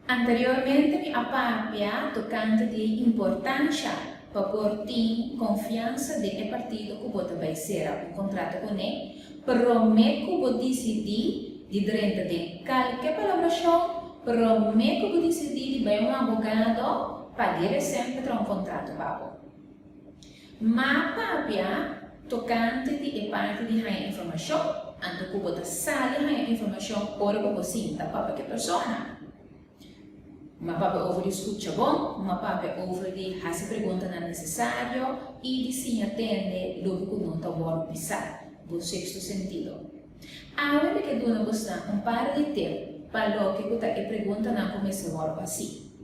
Anteriormente mi a papia tokante di importansha pa por tin konfiansa den e partido ku bo ta bai sera un kontrato kuné, promé ku bo disidí di drenta den kalke palabrashon, promé ku bo disidí di bai un abogado pa geresèn pa traha un kontrato pa bo. M'a papia tokante di e parti di haña informashon, anto ku bo ta sali haña informashon ora ku bo sinta papia ku e persona. M'a papia over di skucha bon, m'a papia over di hasi preguntanan nesesario i di siña tende loke ku no ta wòrdu bisá, bo sexto sentido. Awe mi ke duna bosnan un par di tip pa loke ku ta e preguntanan ku mester wòrdu hasí.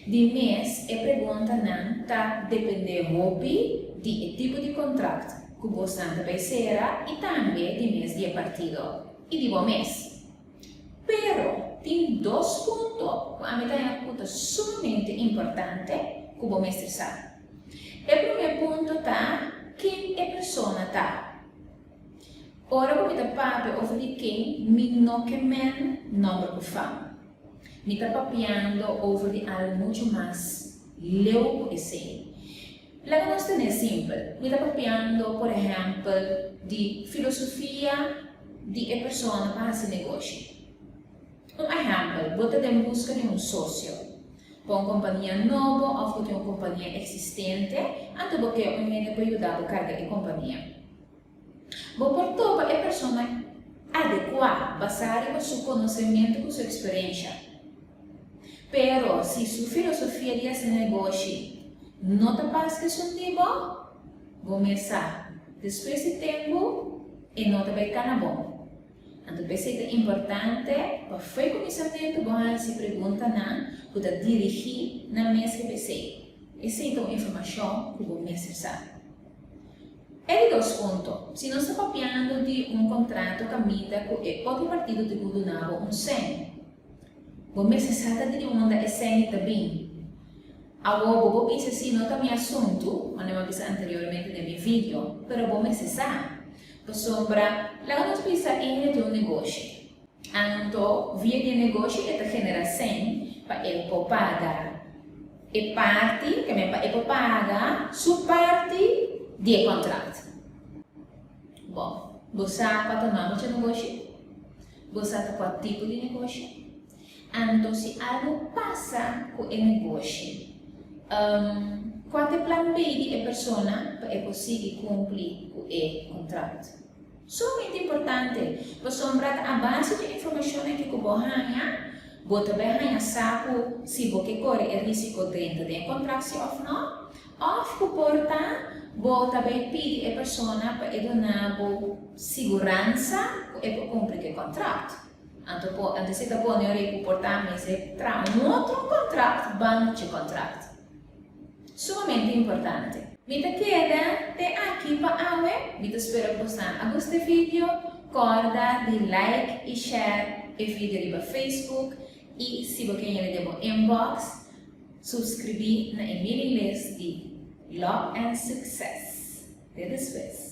Di mes e preguntanan ta dependé hopi di e tipo di kontrakt ku bosnan ta bai sera i tambe di mes di e partido i di bo mes. Pero tin dos punto ku ami ta haña ku ta sumamente importante ku bo mester sa. E promé punto ta ken e persona ta. Ora ku mi ta papia over di ken, mi no ke men nòmber ku fam. Mi ta papiando over di algu muchu mas leu ku esei. Laga nos tene simpel. Mi ta papiando, por ehèmpel, di filosofia di e persona pa hasi negoshi. Un ehèmpel, bo ta den buska di un sosio pa un kompania nobo òf bo tin un kompania eksistente, anto bo ke un hende pa yuda bo karga e kompania. Bo por topa e persona adekuá basá riba su konosementu ku su eksperensha. Pero si su filosofia di hasi negoshi no ta pas ku esun di bo, bo mes sa, despues di tempu e no ta bai kana bon. Anto p'esei ta importante pa fo'i kuminsamentu bo hasi preguntanan ku ta dirigí na mes riba esei. Esei ta un informashon ku bo mester sa. E di dos punto, si nos ta papiando di un kontrato kaminda ku e otro partido tin ku duna bo un sèn. Bo mester sa ta di unda e sèn ta bin. Awor bo por bisa si no ta mi asuntu, manera mi a bisa anteriormente den mi video, pero bo mester sa. Pasobra laga nos bisa hende tin un negoshi. Anto via di e negoshi e ta genera sèn pa e por paga e parti, ke men pa e por paga su parti di e kontrakt. Bon, bo sa kua ta nòmber dje negoshi? Bo sa ta kua tipo di negoshi? Anto si algu pasa ku e negoshi, kua ta e plan B di e persona pa e por sigui kumpli ku e kontrakt? Sumamente importante, pasobra ta a base dje informashonnan ke ku bo haña, bo ta bai haña sa ku si bo ke kore e risiko drenta den e kontrakt si òf nò, òf ku por ta bo ta bai pidi e persona pa e duna bo siguransa ku e por kumpli ku e kontrakt. Anto por, anto esei ta pone ora ku por ta mester traha un otro kontrakt banda dje kontrakt. Sumamente importante. Mi ta keda te aki pa awe. Mi ta spera ku bosan a gusta e video. Kòrda di like i share e video riba Facebook i si bo ke yena den bo inbox subscribí na e mailing list di Love and Success. Te despues.